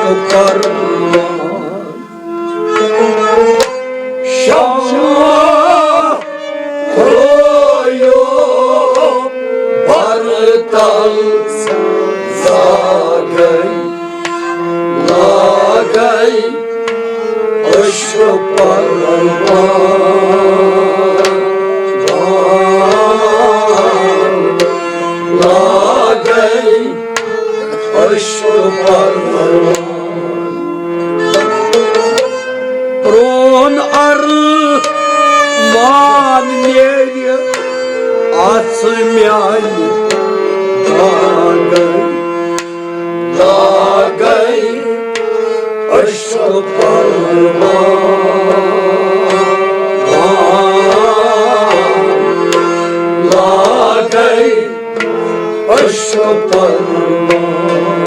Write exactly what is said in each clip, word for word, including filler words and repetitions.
پرمان۔ شمع کھلویو بر تل زاگے، لاگے عشق پرمان، لاگے عشق پرمان۔ پرون ارمان نیرِ اژ میانہِ باغے، لاگے عشق پرمان، لاگے عشق پرمان۔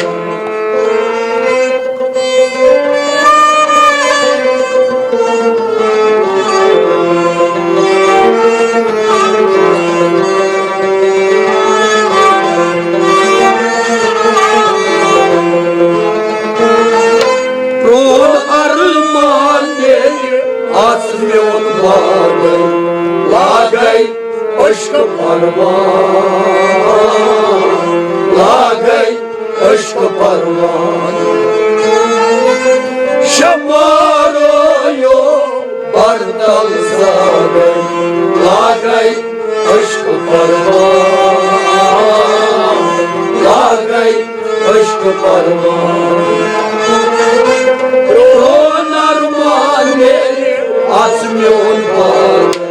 پرون ارمان نیرِ اژ میون باغے، لاگے عشق پرمان، لاگے عشق پرمان۔ شمع رویو بر تل زاگے، لاگے عشق پرمان، لاگے عشق پرمان۔ پرون ارمان نیرِ اژ میون باغے۔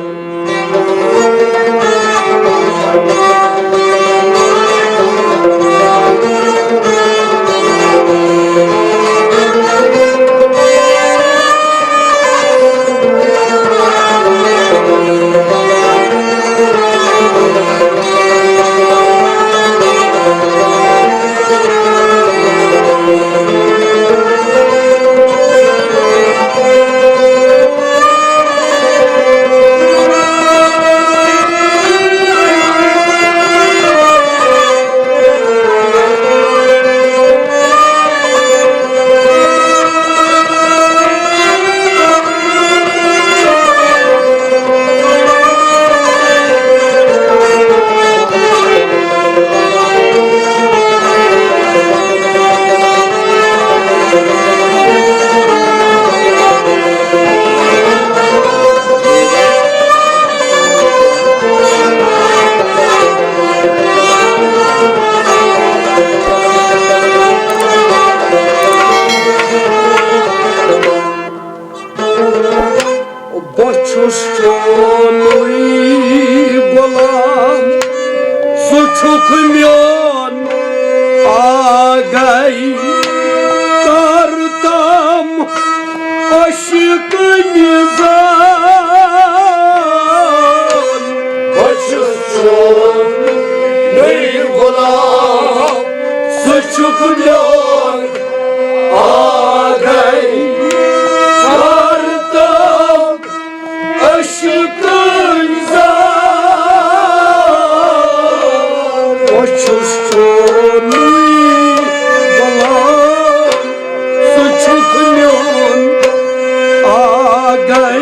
بہٕ چھُس چونُے غلام، ژٕ چھُکھ میون آگے۔ کر تام عشق نظام۔ بہٕ چھُس چونُے غلام، ژٕ چھُکھ میون آگے۔ کر تام عشق نظام۔ بہٕ چھُس چونُے غلام، ژٕ چھُکھ میون آگے۔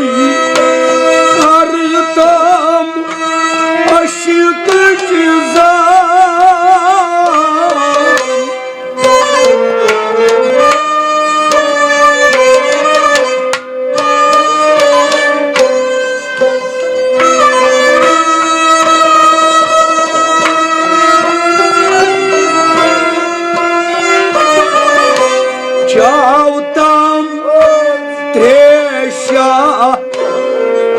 کر تام عشقٕچ زان۔ چاو تام تریشہ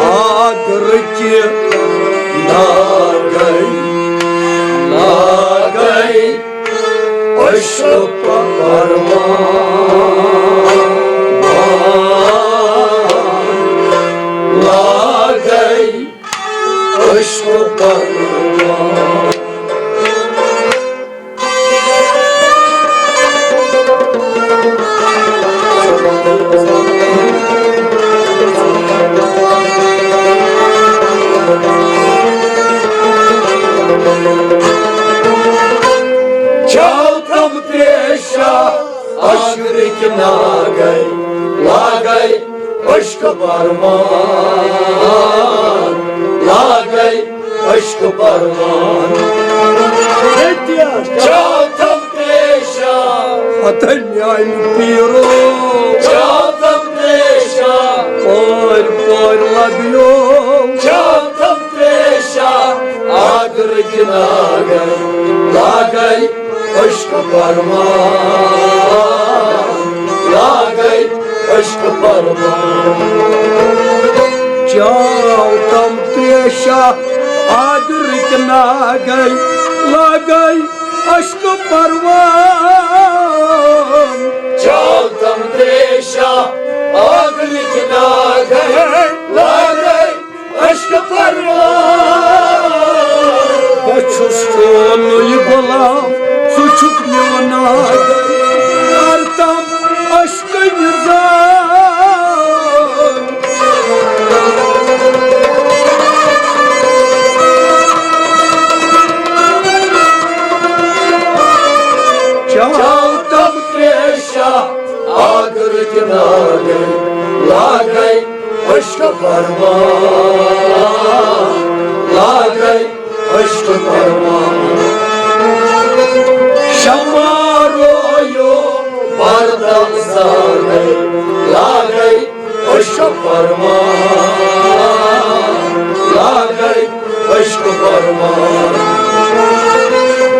آگرٕچ لاگے، لاگے عشق پروان، لاگے عشق پروان۔ چاو تام تریشہ عشقٕکۍ ناگے لاگے عشق پروان، لاگے عشق پروان۔ ییٚتہِ چاو تھم تریشا، ہتن میانہِ پیٖرو۔ چاو تھم تریشا، پٲرۍ پٲرۍ لبیو۔ چاو تھم تریشا، آگرٕکۍ ناگے لاگے عشق پروان، لاگے عشق پروان۔ چاو تھم تریشا، آگرٕکۍ ناگے لاگے عشق پروان۔ چاو تھم تریشا، آگرٕکۍ ناگے لاگے عشق پروان۔ بہٕ چھُس چونُے غلام، ژٕ چھُکھ میون ناگے۔ کر تھم عشقٕکۍ نظام۔ چاو تھم تریشا، آگرٕکۍ ناگے لاگے عشق پروان، لاگے عشق پروان۔ شمع رویو پردٕ زالے لاگے عشق پروان، لاگے عشق پروان۔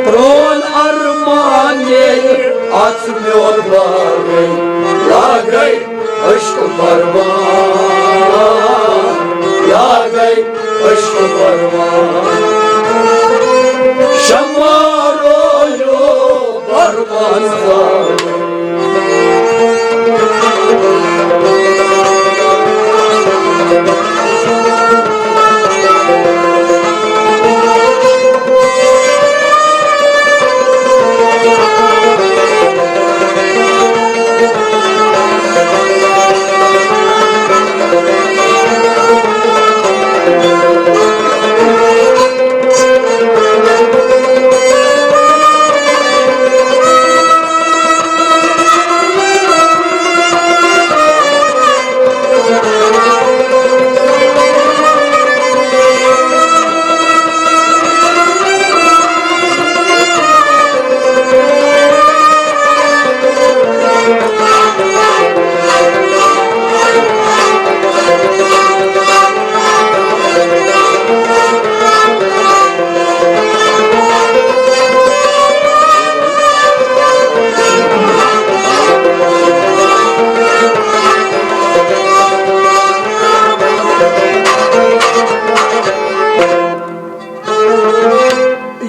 پرون ارمان ییٚلہِ اژ میون باغے، لاگے عشق پروان، لاگے عشق پروان۔ شمع رویو پروان زالے۔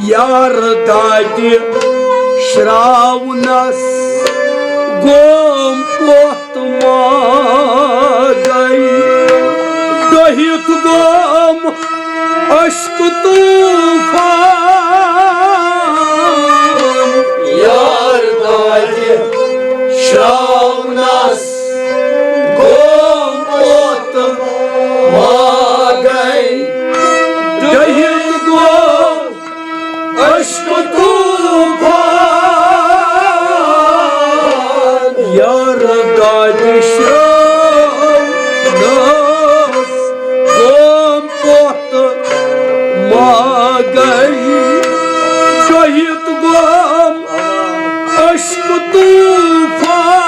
یار دادِ شراونس گوم پوتھ ما گئی، دہیت گوم عشق طوفان۔ یار دادِ شراونس گوم پوتھ ما گئی، دہیت گوم عشق طوفان۔ یار دادِ شراونس گوم پوتھ ما گئی، دہیت گوم عشق طوفان۔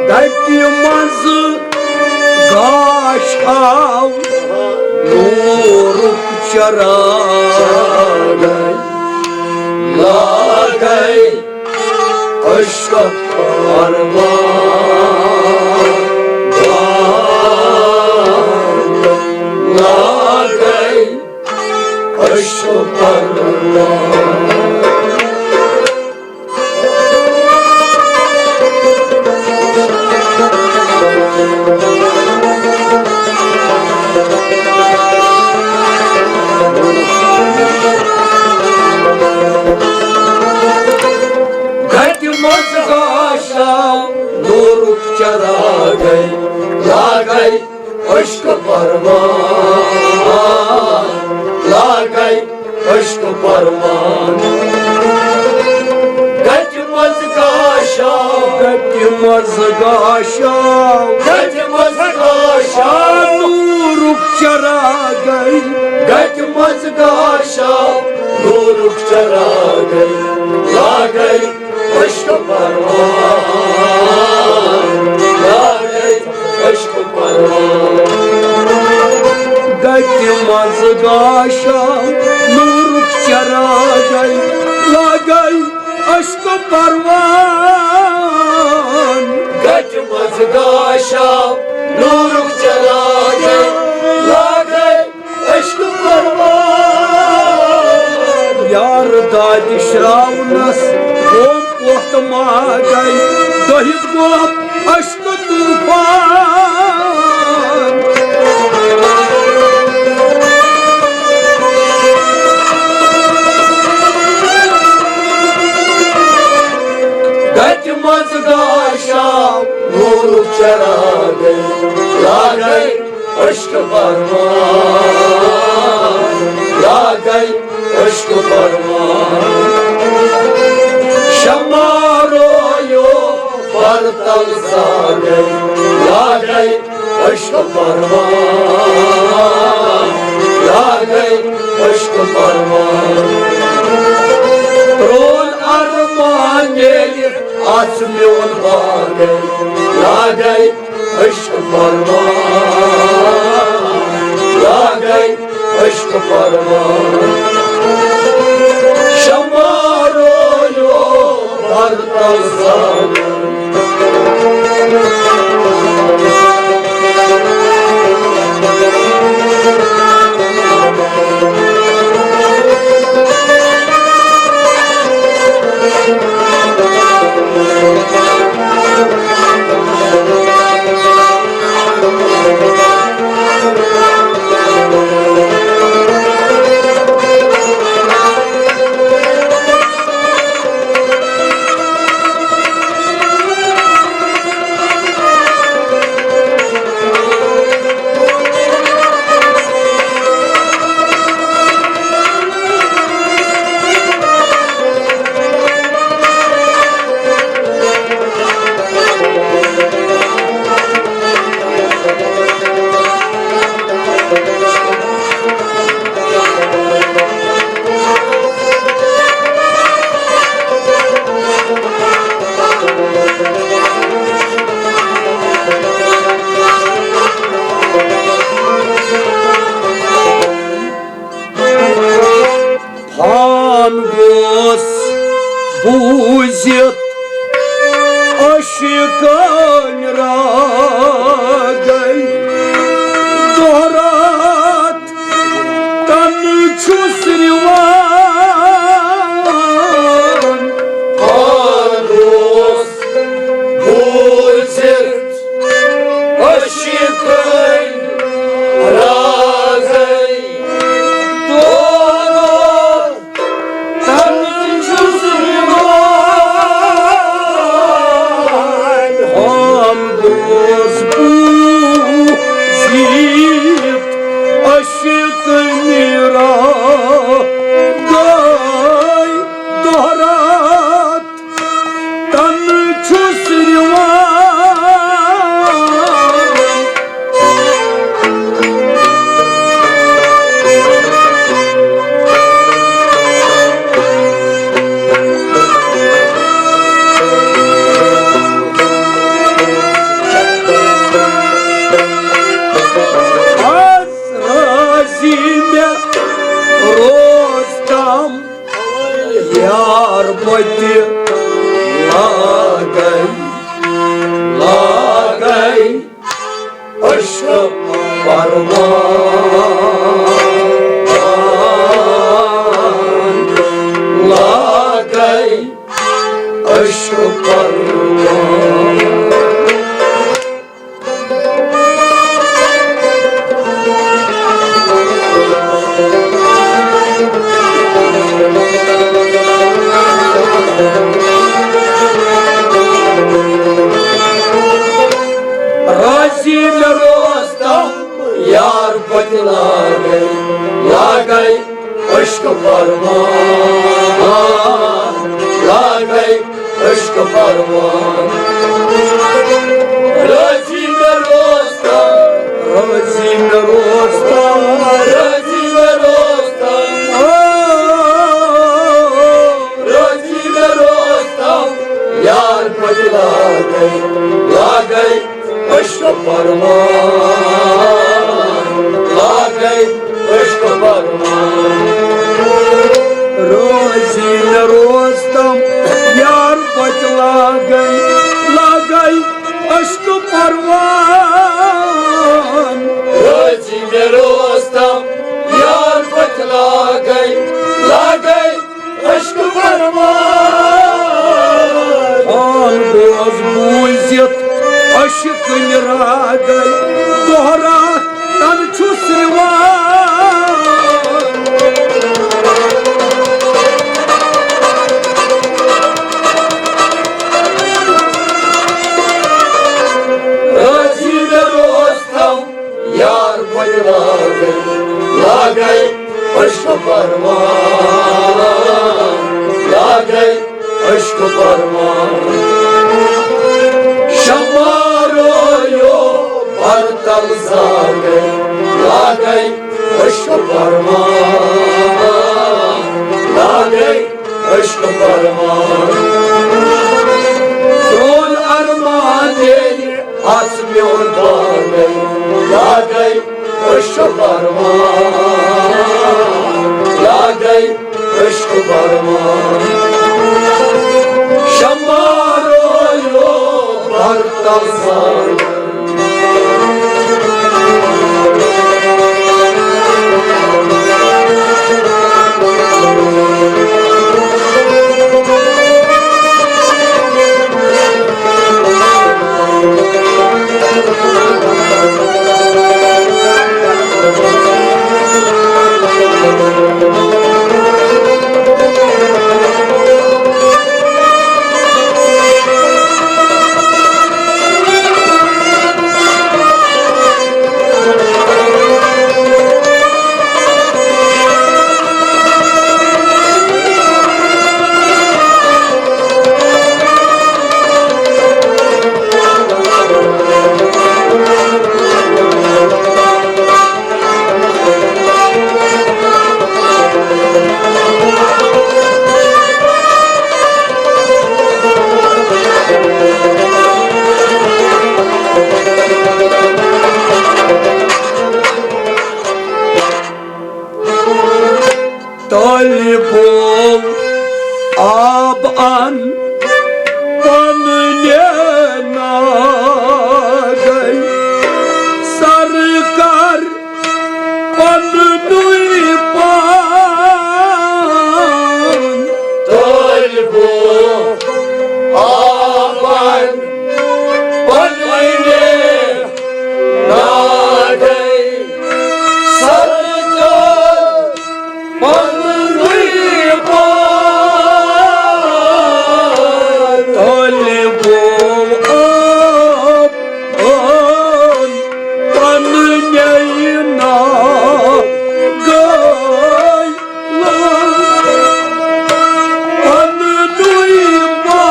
دَتہِ منٛز گاش آو نوٗرُک چراغ، لاگے عشق پروان، لاگے عشق پروان۔ عشق پروان، لاگے عشق پروان۔ گٹہِ منٛز گاشاو، گٹہِ منٛز گاشاو، گٹہِ منٛز گاشاو۔ نوٗرُک چراغے، گٹہِ منٛز گاشاو، نوٗرُک چراغے، لاگے عشق پروان، لاگے عشق پروان۔ گٹہِ منٛز گاشاو، نوٗرُک چراغے، لاگے عشق پروان۔ گٹہِ منٛز گاشاو، نوٗرُک چراغے، لاگے عشق پروان۔ یار دادِ شراونس گوم پوتھ ماگے، دۄہس گوم عشق طوفان۔ گٹہِ منٛز گاشاو، نوٗرُک چراغے، لاگے عشق پروان، لاگے عشق پروان۔ شمع رویو پرتل زاگے، لاگے عشق پروان، لاگے عشق پروان۔ پرون ارمان ییٚلہِ اَژ میون باغے، لاگے عشق پروان، لاگے عشق پروان۔ شمع رویو پرتل زاگے۔ خان گوس بوٗزِتھ عاشقن راگے، دۄہ راتھ تن چھُس رِوان۔ خان گوس بوٗزِتھ عاشقن راگے، دۄہ راتھ تن چھُس رِوان۔ ہم دوس بوٗزِتھ عشق میرا گاے دۄہ راتھ تن چھُس رِوان۔ از رازی مےٚ روز تام یار بہٕ تہِ لاگے، لاگے عشق پروان، لاگے عشق پروان۔ رازی مےٚ روز تام پروان، لاگے عشق پروان۔ رازی مےٚ روزتم، رازی مےٚ روزتم، رازی مےٚ روزتم، رازی مےٚ روزتم، یار پتہٕ لاگے، لاگے عشق پروان، لاگے عشق پروان۔ روزی نہ روزتم یار پتہٕ لاگے، لاگے عشق پروان۔ روزی نہ روزتم یار پتہٕ لاگے، لاگے عشق پروان۔ حال بوز بوٗزِتھ عشقٕنۍ راگے، دۄہ راتھ تن چھُس رِوان۔ رازی مےٚ روزتم یار وۄنۍ لاگے، لاگے عشق پروان، لاگے عشق پروان۔ شمع رویو بر تل زاگے، لاگے عشق پروان، لاگے عشق پروان۔ پرون ارمان ییٚلہِ اَژ میون باغے، لاگے عشق پروان، لاگے عشق پروان۔ شمع رویو بر تل زاگے۔ طالبو آب ان پننہِ ناگے، سرکار پننُے پان۔ طالبو آب ان پننہِ ناگے، سرکار پننُے پان۔ طالبو آب ان پننہِ ناگے، پننُے پان۔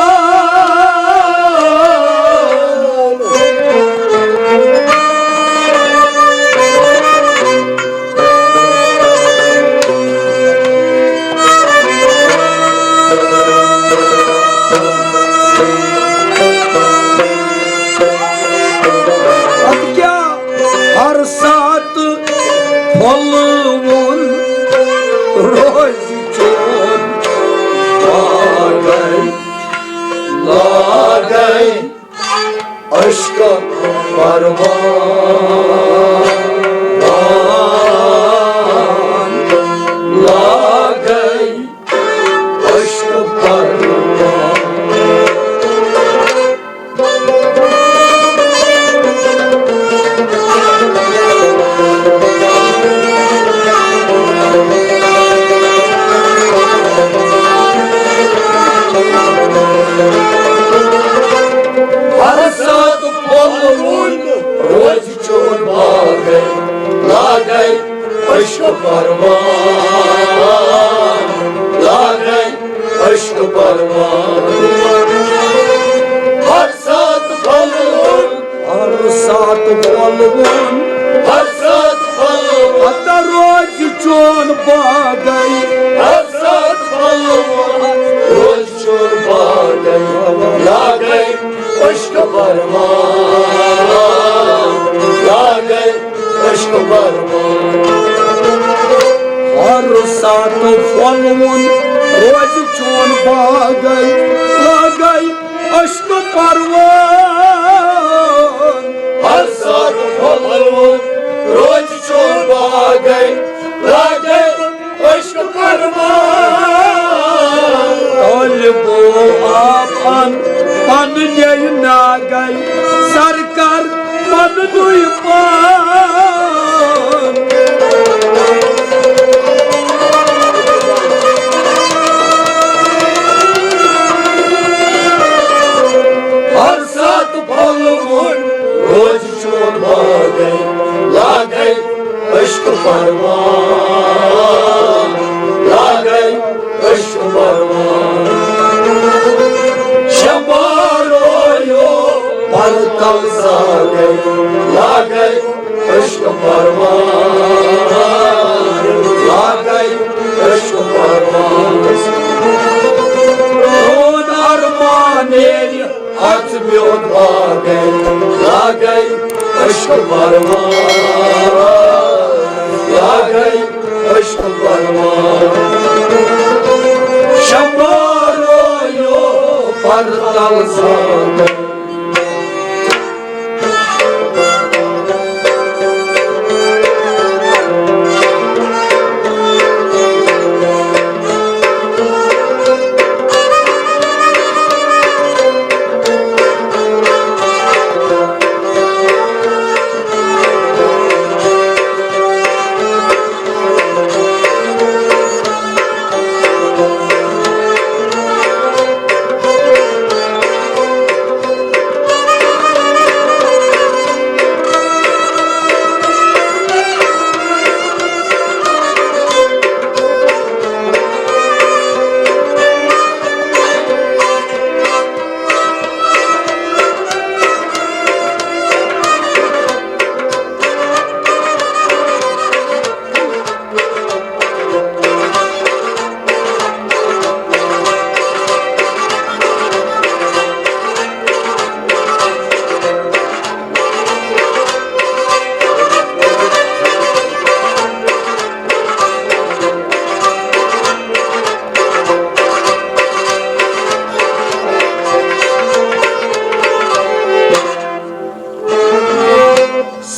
اتھ کیٛاہ ہر ساتہٕ پھۄلوُن روزِ چون باغے، لاگے عشق پروان، لاگے عشق پروان۔ ہر ساتہٕ پھۄلوُن روزِ چون باغے، لاگے عشق پروان۔ ہر ساتہٕ پھۄلوُن، ہر ساتہٕ پھۄلوُن، ہر ساتہٕ پھۄلوُن۔ ہتا روزِ چون باغے، ہر ساتہٕ پھۄلوُن، روزِ چون باغے۔ لاگے عشق پروان، لاگے عشق پروان۔ ہر ساتہٕ پھۄلوُن روزِ چون باغے، لاگے عشق پروان۔ ہر ساتہٕ پھۄلوُن روزِ چون باغے، لاگے عشق پروان۔ طالبو آپان پننے ناگے، سرکار پننُے پان۔ ہر ساتہٕ پھۄلوُن روزِ چون باغے، لاگے عشق پروان، لاگے عشق پروان۔ شمارو یو پرتل ساگے، لاگے عشق پروان، لاگے عشق پروان۔ پرون ارمان ییٚلہِ اتھ میون باغے، لاگے عشق پروان، لاگے عشق پروان۔ شمارو یو پرتل ساگے۔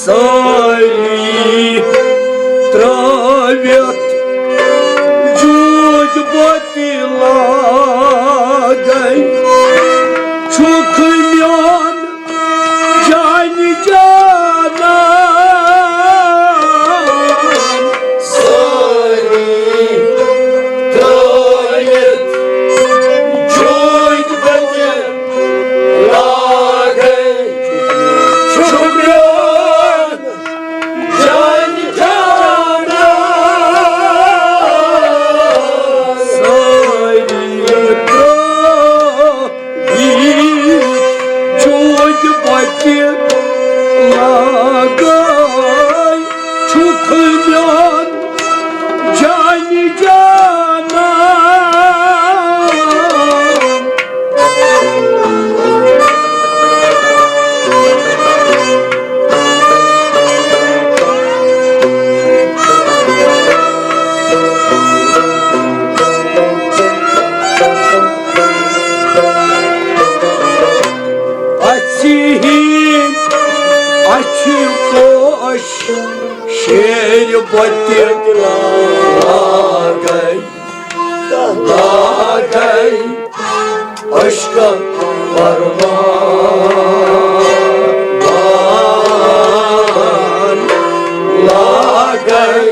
سٲری ترٲوِتھ جوٗج بوتہِ لاگے، چھُکھ میون جانہِ جانان۔ سٲری ترٲوِتھ جوٗج بوتہِ لاگے، چھُکھ میون جان جانان۔ سٲری ترٲوِتھ جوٗج بوتہِ لاگے، چھُکھ میون جان جانان۔ اَژِ ہِنٛدۍ اَچھِ پوش شیرِ بوتہِ لاگے، لاگے عشق پروان، لاگے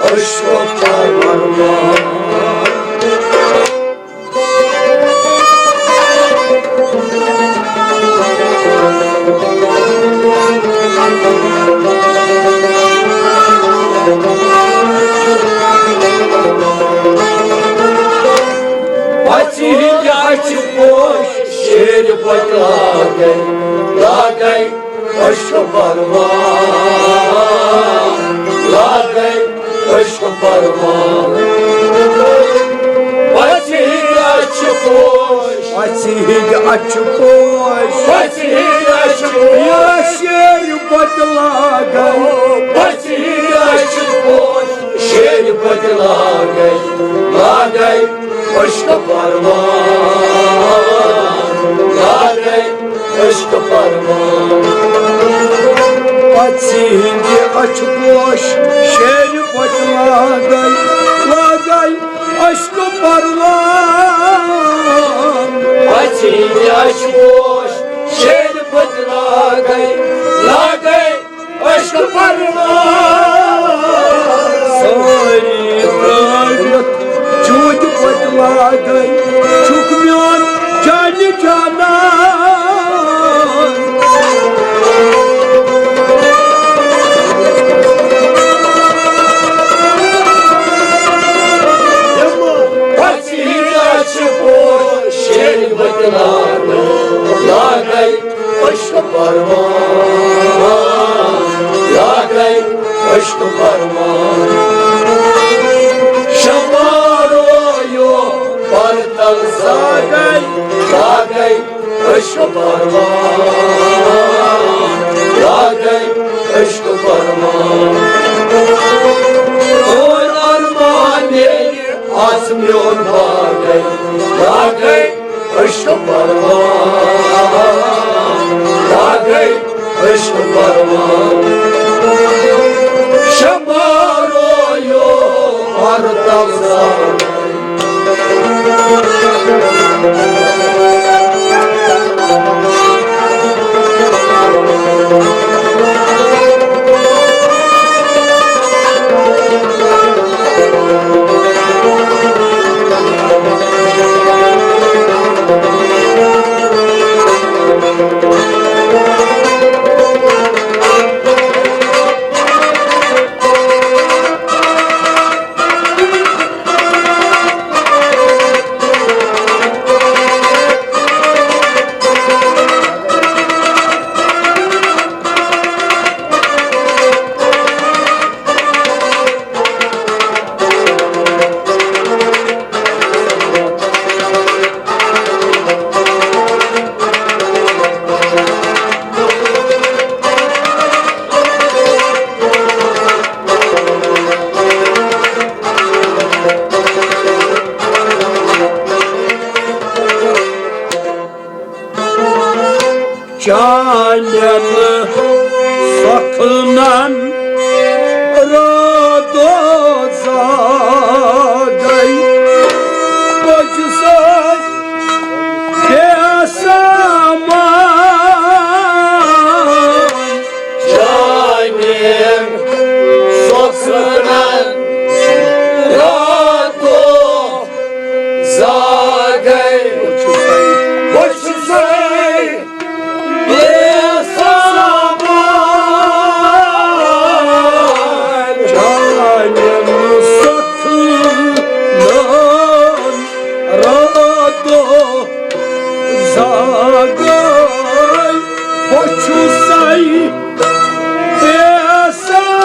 عشق پروان۔ پَژِ پتہِ لاگے، لاگے عشق پروان، لاگے عشق پروان۔ پژھِ ہٕنٛدۍ اچھِ پوش، پژھِ ہٕنٛدۍ اچھِ پوش، پژھِ ہٕنٛدۍ اچھِ پوش۔ یا شیرِ پتہِ لاگے، پژھِ ہٕنٛدۍ اچھِ پوش، شیرِ پتہِ لاگے، لاگے عشق پروان، لاگے عشق پروان۔ پژھِ ہٕنٛدۍ اچھِ پوش، شیرِ پتہِ لاگے، لاگے عشق پروان۔ پژھِ ہٕنٛدۍ اچھِ پوش، شیرِ پتہِ لاگے، لاگے عشق پروان۔ سٲری ترٲوِتھ جوٗتۍ پتہِ لاگے، چھُکھ میون جانہِ جانان۔ پژھِ ہٕنٛدۍ اچھِ پوش، شیرِ پتہِ لاگے، لاگے عشق پروان، لاگے عشق پروان۔ شمارو یو پرتل زاگے، لاگے عشق پروان، لاگے عشق پروان۔ اور ارمان ییٚلہِ آسہٕ میون باغے، لاگے عشق پروان، لاگے عشق پروان۔ شمارو یو ہر تفسان۔ چانٮ۪ن سۄکھنَن راتو زاگَے بٔچھِ سۭتۍ بے سامان۔ چانٮ۪ن سۄکھنَن راتو زاگَے بہٕ چھُسَے بے سامان۔ چانٮ۪ن سۄکھنَن راتو زاگَے بہٕ چھُسَے بے سامان۔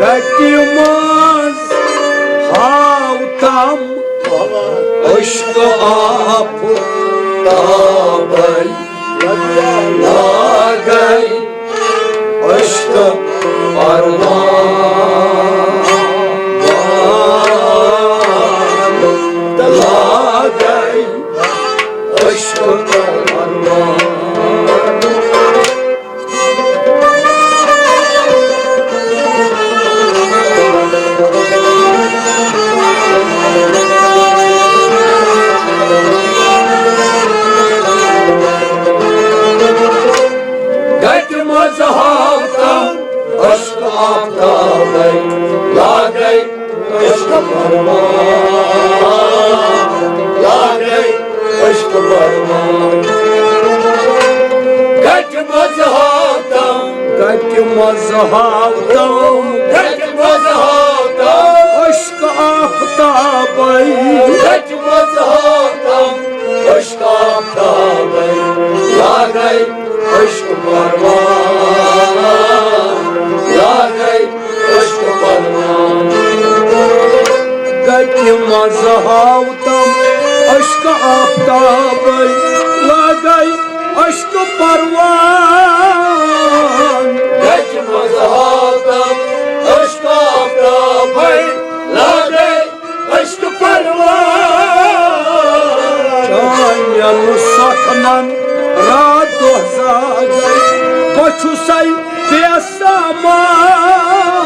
گَتہِ منٛز ہاوتم عشق آفتابے، لاگے عشق پروان، لاگے عشق پروان۔ گَتہِ منٛز ہاوتم عشق آفتابے، لاگے عشق پروان، لاگے عشق پروان۔ کتہِ منٛز ہاو تم، کتہِ منٛز ہاو تم، کتہِ منٛز ہاو تم۔ عشق آفتابے۔ کتہِ منٛز ہاو تم، عشق آفتابے۔ لاگے عشق پروان، لاگے عشق پروان۔ گتہِ منٛز ہاو تم عشق آفتابے، لاگے عشق پروان۔ گتہِ منٛز ہاو تم عشق آفتابے، لاگے عشق پروان۔ چانٮ۪ن سۄکھنن راتھ دۄہ زاگے، بہٕ چھُسے بے سامان۔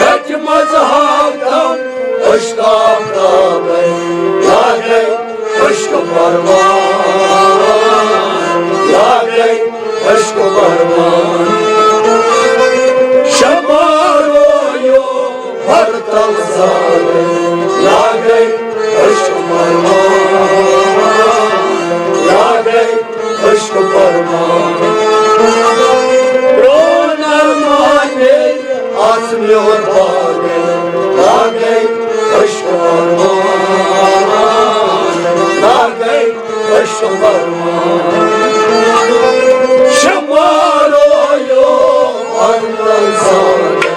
گتہِ منٛز ہاو تم عشق آفتابے، لاگے عشق پروان، لاگے عشق پروان۔ شمع رویو ہر تل زاگے، لاگے عشق پروان، لاگے عشق پروان۔ پرون ارمانے آس میون باغے، لاگے عشق پروان، لاگے عشق پروان۔ شمع رویو ہر تل زاگے۔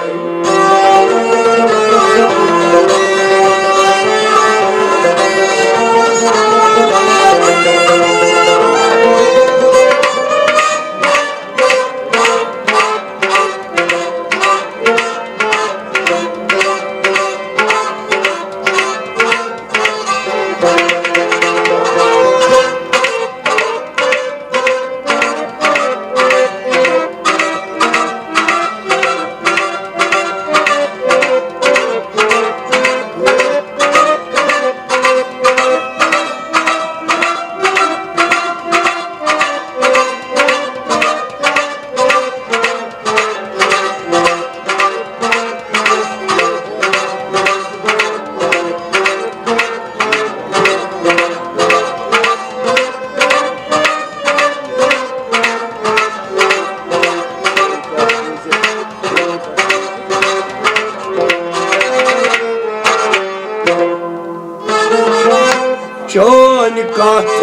چٲنۍ کتھ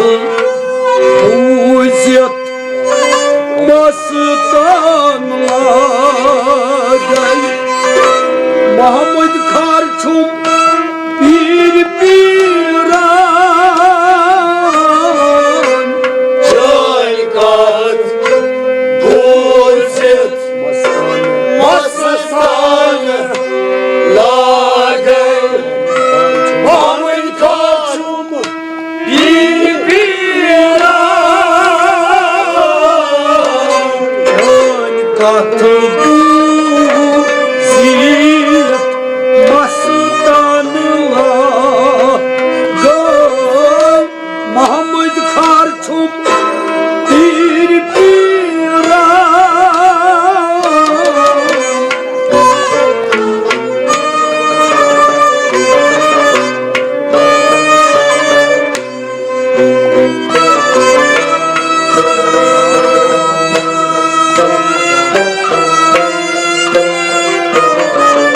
بوٗزِتھ مستان لاگے۔ محمد خار چھُم پیٖر پیٖران۔ چٲنۍ کتھ بوٗزِتھ مستان لاگے۔ محمد خار چھُم پیٖر پیٖران۔ چٲنۍ کتھ بوٗزِتھ مستان لاگے۔ محمد خار چھُم پیٖر پیٖران۔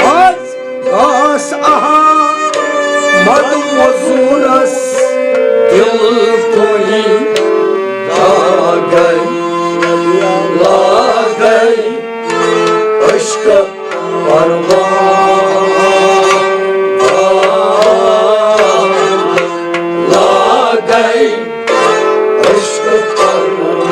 آز آس احمد مزورس دل کوئی لاگے، لاگے عشق پروان، لاگے عشق پروان۔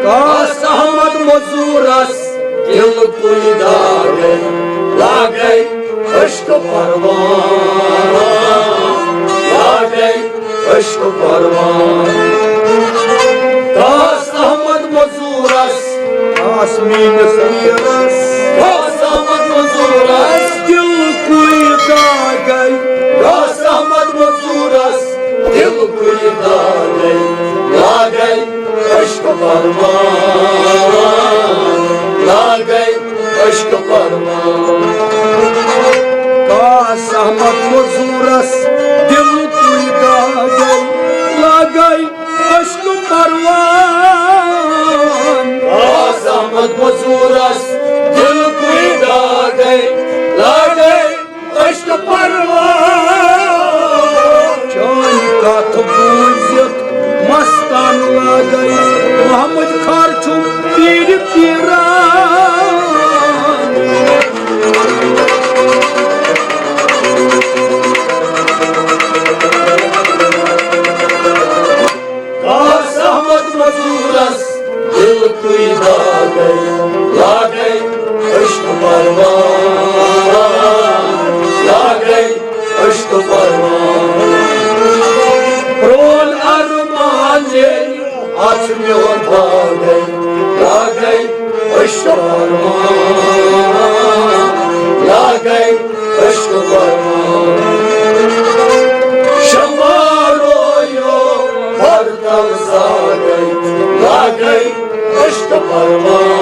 کاس احمد مزورس دل کُنہِ داغے، لاگے عشق پروان، لاگے عشق پروان۔ میٲنِس پیرس، غوث احمد مزورس، دِل کُے داغے۔ غوث احمد مزورس، دِل کُے داغے۔ لاگے عشق پروان، لاگے عشق پروان۔ غوث احمد مزورس، دِل کُے داغے۔ لاگے عشق پروان۔ غوث احمد مزورس، دِل کُے داغے۔ لاگے عشق پروان۔ چٲنۍ کتھ بوٗزِتھ مستان لاگے۔ محمد خار چھُم پیرِ پیران۔ غوث احمد مزورس، دِل کُے داغے۔ لاگے عشق پروان، لاگے عشق پروان۔ پرون ارمان ییٚلہِ اتھ میون باغے۔ لاگے عشق پروان، لاگے عشق پروان۔ شمع رویو ہر تل زاگے۔ لاگے عشق پروان،